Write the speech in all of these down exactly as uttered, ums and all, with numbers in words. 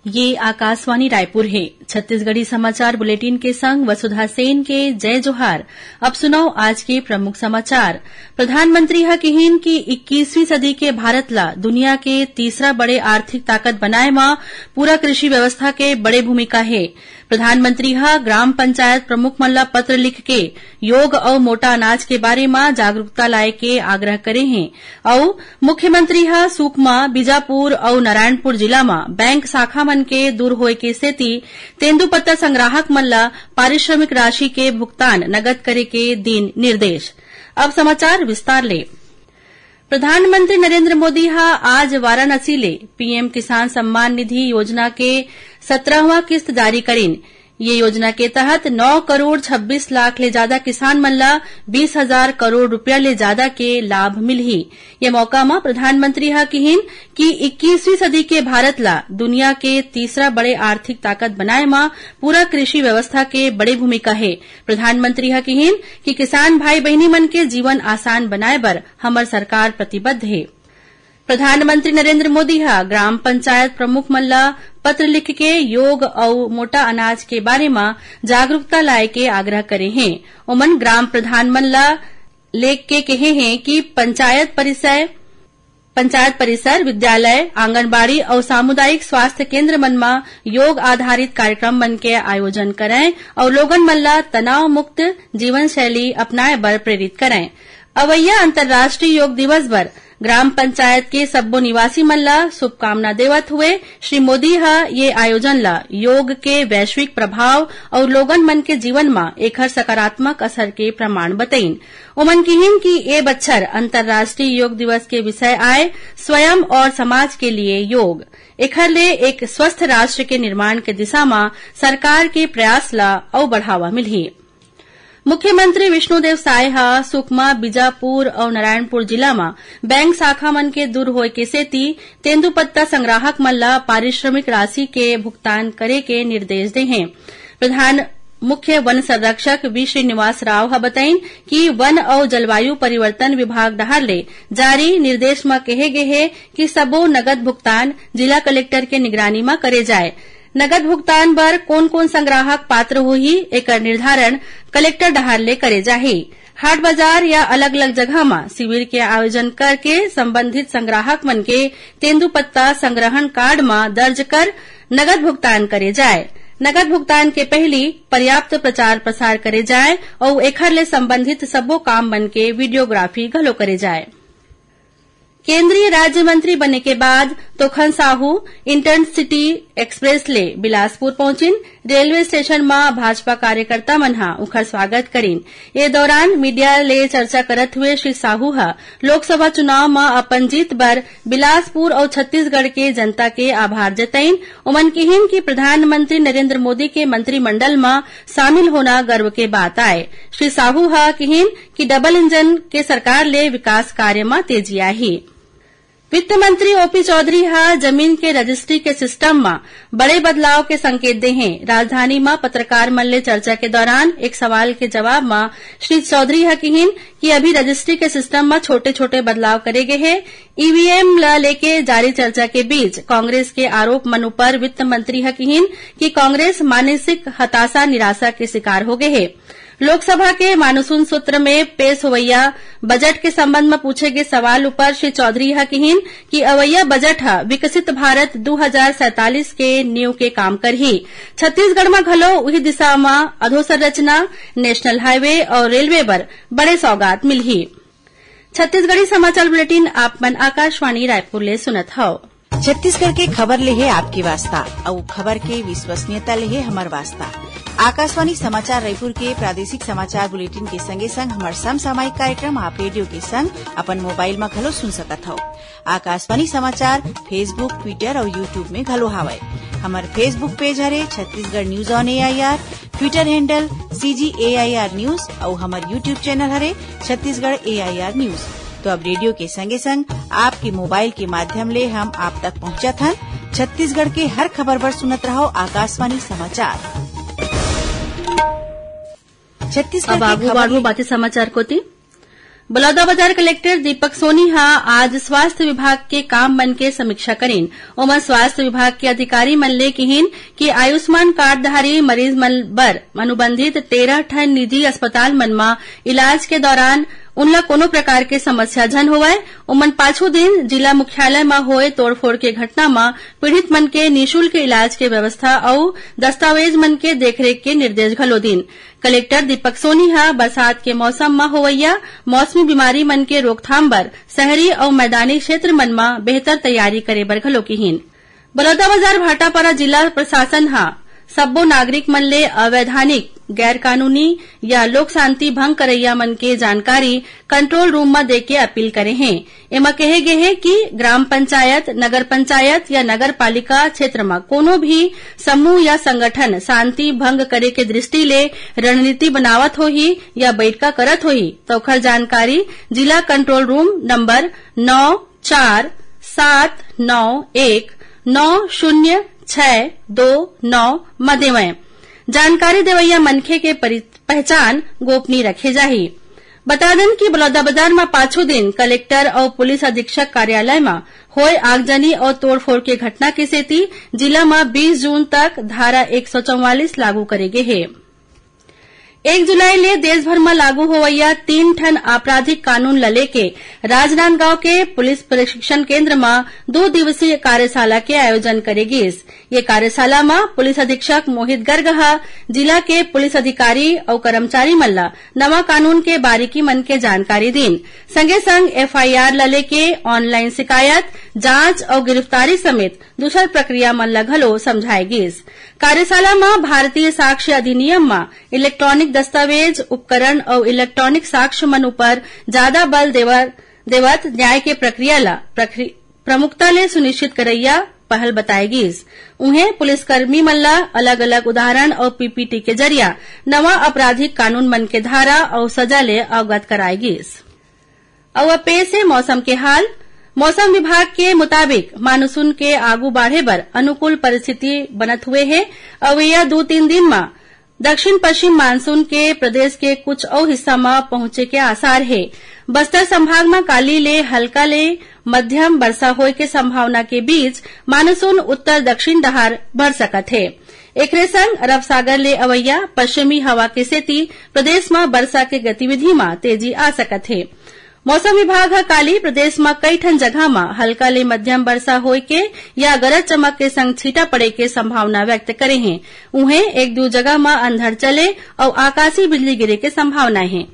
ये आकाशवाणी रायपुर हे। छत्तीसगढ़ी समाचार बुलेटिन के संग वसुधा सेन के जय जोहार। अब सुनव आज के प्रमुख समाचार। प्रधानमंत्री ह किहिन कि इक्कीसवीं सदी के भारत ला दुनिया के तीसरा बड़े आर्थिक ताकत बनाए म पूरा कृषि व्यवस्था के बड़े भूमिका हे। प्रधानमंत्री ह ग्राम पंचायत प्रमुख मन ला पत्र लिख के योग अउ मोटा अनाज के बारे म जागरूकता लाए के आग्रह करे हें। अउ मुख्यमंत्री ह सुकमा, बीजापुर अउ नारायणपुर जिला म बैंक शाखा मन के दूर होए के सेती तेंदूपत्ता संग्राहक मन ल पारिश्रमिक राशि के भुगतान नगद करे के दीन निर्देश। अब समाचार विस्तार ले। प्रधानमंत्री नरेंद्र मोदी ह आज वाराणसी ले पीएम किसान सम्मान निधि योजना के सत्रहवां किस्त जारी करिन। ये योजना के तहत नौ करोड़ छब्बीस लाख ले जादा किसान मन ल बीस हजार करोड़ रुपया ले जादा के लाभ मिलही। ये मौका म प्रधानमंत्री ह किहिन कि इक्कीसवीं सदी के भारत ल दुनिया के तीसरा बड़े आर्थिक ताकत बनाए म पूरा कृषि व्यवस्था के बड़े भूमिका हे। प्रधानमंत्री ह किहिन कि किसान भाई बहिनी मन के जीवन आसान बनाए बर हमर सरकार प्रतिबद्ध हे। प्रधानमंत्री नरेंद्र मोदी ह ग्राम पंचायत प्रमुख मन ल पत्र लिख के योग अउ मोटा अनाज के बारे म जागरूकता लाए के आग्रह करे हें। ओमन ग्राम प्रधान मन ल लेख के कहे हें कि पंचायत परिसर, पंचायत परिसर, विद्यालय, आंगनबाड़ी अउ सामुदायिक स्वास्थ्य केंद्र मन म योग आधारित कार्यक्रम मन के आयोजन करंय अउ लोगन मन ल तनाव मुक्त जीवन शैली अपनाए बर प्रेरित करंय। अवइया अंतर्राष्ट्रीय योग दिवस बर ग्राम पंचायत के सब्बो निवासी मन ल शुभकामना देवत हुए श्री मोदी ह ये आयोजन ल योग के वैश्विक प्रभाव अउ लोगन मन के जीवन म एखर सकारात्मक असर के प्रमाण बतइन। ओमन किहिन कि ए बछर अंतर्राष्ट्रीय योग दिवस के विषय आय स्वयं और समाज के लिए योग। एखर ले एक स्वस्थ राष्ट्र के निर्माण के दिशा म सरकार के प्रयास ल अउ बढ़ावा मिलही। मुख्यमंत्री विष्णुदेव साय ह सुकमा, बीजापुर अउ नारायणपुर जिला म बैंक शाखा मन के दूर होए के सेती तेंदूपत्ता संग्राहक मन ल पारिश्रमिक राशि के भुगतान करे के निर्देश दे हें। प्रधान मुख्य वन संरक्षक वी श्रीनिवास राव ह बताइन कि वन अउ जलवायु परिवर्तन विभाग डहार ले जारी निर्देश म कहे गे हे कि सबो नगद भुगतान जिला कलेक्टर के निगरानी म करे जाए। नगद भुगतान बर कोन-कोन संग्राहक पात्र होही, एकर निर्धारण कलेक्टर डहार ले करे जाही। हाट बाजार या अलग-अलग जगह म शिविर के आयोजन करके संबंधित संग्राहक मन के तेंदूपत्ता संग्रहण कार्ड म दर्ज कर नगद भुगतान करे जाए। नगद भुगतान के पहिली पर्याप्त प्रचार प्रसार करे जाए अउ एखर ले संबंधित सब्बो काम मन के वीडियोग्राफी घलो करे जाए। केंद्रीय राज्य मंत्री बने के बाद तोखन साहू इंटरसिटी एक्सप्रेस ले बिलासपुर पहुंचिन। रेलवे स्टेशन म भाजपा कार्यकर्ता मन ह उंखर स्वागत करिन। ए दौरान मीडिया ले चर्चा करत हुए श्री साहू ह लोकसभा चुनाव म अपन जीत बर बिलासपुर अउ छत्तीसगढ़ के जनता के आभार जतइन। ओमन किहिन कि प्रधानमंत्री नरेंद्र मोदी के मंत्रिमंडल म शामिल होना गर्व के बात आय। श्री साहू ह किहिन कि डबल इंजन के सरकार ले विकास कार्य म तेजी आही। वित्त मंत्री ओपी चौधरी ह जमीन के रजिस्ट्री के सिस्टम म बड़े बदलाव के संकेत दे हें। राजधानी म पत्रकार मन ले चर्चा के दौरान एक सवाल के जवाब म श्री चौधरी ह किहिन कि अभी रजिस्ट्री के सिस्टम म छोटे-छोटे बदलाव करे गे हे। ईवीएम ल लेके जारी चर्चा के बीच कांग्रेस के आरोप मन ऊपर वित्त मंत्री ह किहिन कि कांग्रेस मानसिक हताशा निराशा के शिकार हो गे हे। लोकसभा के मानसून सत्र में पेश होवइया बजट के संबंध म पूछे गे सवाल ऊपर श्री चौधरी ह किहिन कि अवइया बजट ह विकसित भारत दू हजार सैंतालीस के नींव के काम करही। छत्तीसगढ़ म घलो उही दिशा म अधोसंरचना, नेशनल हाईवे अउ रेलवे बर बड़े सौगात मिलही। छत्तीसगढ़ी समाचार बुलेटिन आप मन आकाशवाणी रायपुर ले सुनत हव। छत्तीसगढ़ के खबर ले हे आपके वास्ता, अउ खबर के विश्वसनीयता ले हे हमर वास्ता। आकाशवाणी समाचार रायपुर के प्रादेशिक समाचार बुलेटिन के संगे संग हमर समसामयिक कार्यक्रम आप रेडियो के संग अपन मोबाइल म घलो सुन सकत हव। आकाशवाणी समाचार Facebook, Twitter अउ YouTube में घलो हावय। हमर Facebook पेज हरे Chhattisgarh news on AIR, Twitter handle CG AIR news अउ हमर YouTube चैनल हरे छत्तीसगढ़ एआईआर न्यूज। तो अब रेडियो के संगे संग आपके मोबाइल के माध्यम ले हम आप तक पहुंचत हन। छत्तीसगढ़ के हर खबर बर सुनत रहव आकाशवाणी समाचार। छत्तीसगढ़ अब के आगू खबर बाढ़बो ले बाकी समाचार कोती। बलौदाबाजार कलेक्टर दीपक सोनी ह आज स्वास्थ्य विभाग के काम मन के समीक्षा करिन। ओमन स्वास्थ्य विभाग के अधिकारी मन ले किहिन कि आयुष्मान कार्डधारी मरीज मन बर अनुबंधित तेरह ठन निजी अस्पताल मन म इलाज के दौरान उनला कोनो प्रकार के समस्या झन होवय। ओमन पाछू दिन जिला मुख्यालय म होए तोड़फोड़ के घटना म पीड़ित मन के निशुल्क इलाज के व्यवस्था अउ दस्तावेज मन के देखरेख के निर्देश घलो दिन। कलेक्टर दीपक सोनी ह बरसात के मौसम म होवइया मौसमी बीमारी मन के रोकथाम बर शहरी अउ मैदानी क्षेत्र मन म बेहतर तैयारी करे बर घलो किहिन। बलौदाबाजार भाटापारा जिला प्रशासन ह सब्बो नागरिक मन ले अवैधानिक, गैर कानूनी या लोक शांति भंग करइया मन के जानकारी कंट्रोल रूम म दे के अपील करे हे। एमा कहे गे हे कि ग्राम पंचायत, नगर पंचायत या नगर पालिका क्षेत्र म कोनो भी समूह या संगठन शांति भंग करे के दृष्टि ले रणनीति बनावत होही या बइठका करत होही, त ओखर जानकारी जिला कंट्रोल रूम नंबर नौ चार सात नौ एक नौ शून्य छह दो नौ म देवय। जानकारी देवइया मनखे के परि-, पहचान गोपनीय रखे जाही। बता देन कि बलौदाबाजार म पाछू दिन कलेक्टर अउ पुलिस अधीक्षक कार्यालय म होए आगजनी अउ तोड़फोड़ के घटना के सेती जिला म बीस जून तक धारा एक सौ चौवालीस लागू करे गे हे। एक जुलाई ले देश भर म लागू होवइया तीन ठन आपराधिक कानून ल लेके राजनांदगांव के पुलिस प्रशिक्षण केंद्र म दो दिवसीय कार्यशाला के आयोजन करे गिस। ये कार्यशाला म पुलिस अधीक्षक मोहित गर्ग ह जिला के पुलिस अधिकारी अउ कर्मचारी मन ल नवा कानून के बारीकी मन के जानकारी दीन। संगे संग एफआईआर ल लेके ऑनलाइन शिकायत, जांच अउ गिरफ्तारी समेत दूसर प्रक्रिया मन ल घलो समझाए गिस। कार्यशाला म भारतीय साक्ष्य अधिनियम म इलेक्ट्रॉनिक दस्तावेज, उपकरण अउ इलेक्ट्रॉनिक साक्ष्य मन उपर जादा बल देवर, देवत न्याय के प्रक्रिया ल प्रक्रि-, प्रमुखता ले सुनिश्चित करइया पहल बताए गिस। उहें, पुलिसकर्मी मन ल अलग-अलग उदाहरण अउ पीपीटी के जरिया नवा आपराधिक कानून मन के धारा अउ सजा ले अवगत कराए गिस। अउ अब पेश हे मौसम के हाल। मौसम विभाग के मुताबिक, मानसून के आगू बाढ़े बर अनुकूल परिस्थिति बनत हुए हे। अवइया दू तीन दिन म दक्षिण पश्चिम मानसून के प्रदेश के कुछ अउ हिस्सा म पहुंचे के आसार हे। बस्तर संभाग म काली ले हल्का ले मध्यम बरसा होए के संभावना के बीच मानसून उत्तर दक्षिण डहार बढ़ सकत हे। एकरे संग अरब सागर ले अवइया पश्चिमी हवा के सेती प्रदेश म बरसा के गतिविधि म तेजी आ सकत हे। मौसम विभाग ह काली प्रदेश म कई ठन जगह म हल्का ले मध्यम बरसा होए के या गरज चमक के संग छींटा पड़े के संभावना व्यक्त करे हे। उहें, एक दू जगह म अंधड़ चले अउ आकाशीय बिजली गिरे के संभावना हे।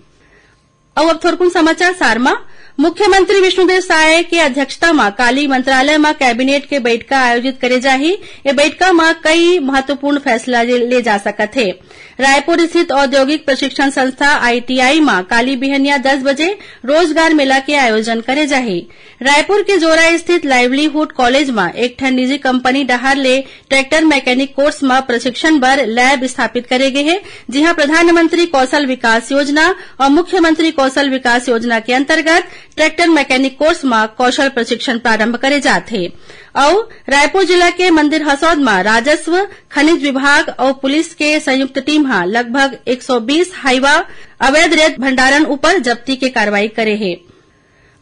अउ अब थोरकुन समाचार सार म। मुख्यमंत्री विष्णुदेव साय के अध्यक्षता म काली मंत्रालय म कैबिनेट के बइठका आयोजित करे जाही। ए बइठका म कई महत्वपूर्ण फैसला ले, ले जा सकत हे। रायपुर स्थित औद्योगिक प्रशिक्षण संस्था आईटीआई म काली बिहनिया दस बजे रोजगार मेला के आयोजन करे जाही। रायपुर के जोरा स्थित लाइवलीहुड कॉलेज म एक ठन निजी कंपनी डहार ले ट्रैक्टर मैकेनिक कोर्स म प्रशिक्षण बर लैब स्थापित करे गे हे, जिहां प्रधानमंत्री कौशल विकास योजना अउ मुख्यमंत्री कौशल विकास योजना के अंतर्गत ट्रैक्टर मैकेनिक कोर्स म कौशल प्रशिक्षण प्रारंभ करे जात हे। अउ रायपुर जिला के मंदिर हसौद म राजस्व, खनिज विभाग अउ पुलिस के संयुक्त टीम ह लगभग एक सौ बीस हाइवा अवैध रेत भंडारण ऊपर जब्ती के कार्रवाई करे हे।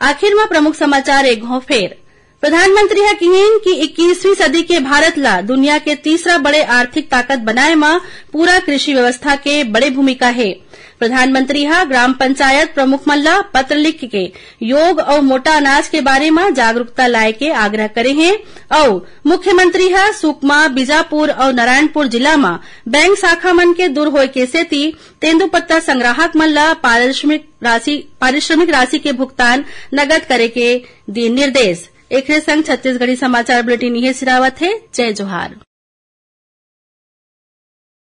आखिर म प्रमुख समाचार एक घौं फेर। प्रधानमंत्री ह किहीन कि इक्कीसवीं सदी के भारत ला दुनिया के तीसरा बड़े आर्थिक ताकत बनाए म पूरा कृषि व्यवस्था के बड़े भूमिका हे। प्रधानमंत्री ह ग्राम पंचायत प्रमुख मन ला पत्र लिख के योग अउ मोटा अनाज के बारे म जागरूकता लाए के आग्रह करे हे। अउ मुख्यमंत्री ह सुकमा, बीजापुर अउ नारायणपुर जिला म बैंक शाखा मन के दूर होए के सेती तेंदूपत्ता संग्राहक मन ल पारिश्रमिक राशि, पारिश्रमिक राशि के भुगतान नगद करे के दीन निर्देश। एखरे संग छत्तीसगढ़ी समाचार बुलेटिन इहे सिरावत हे। जय जोहार।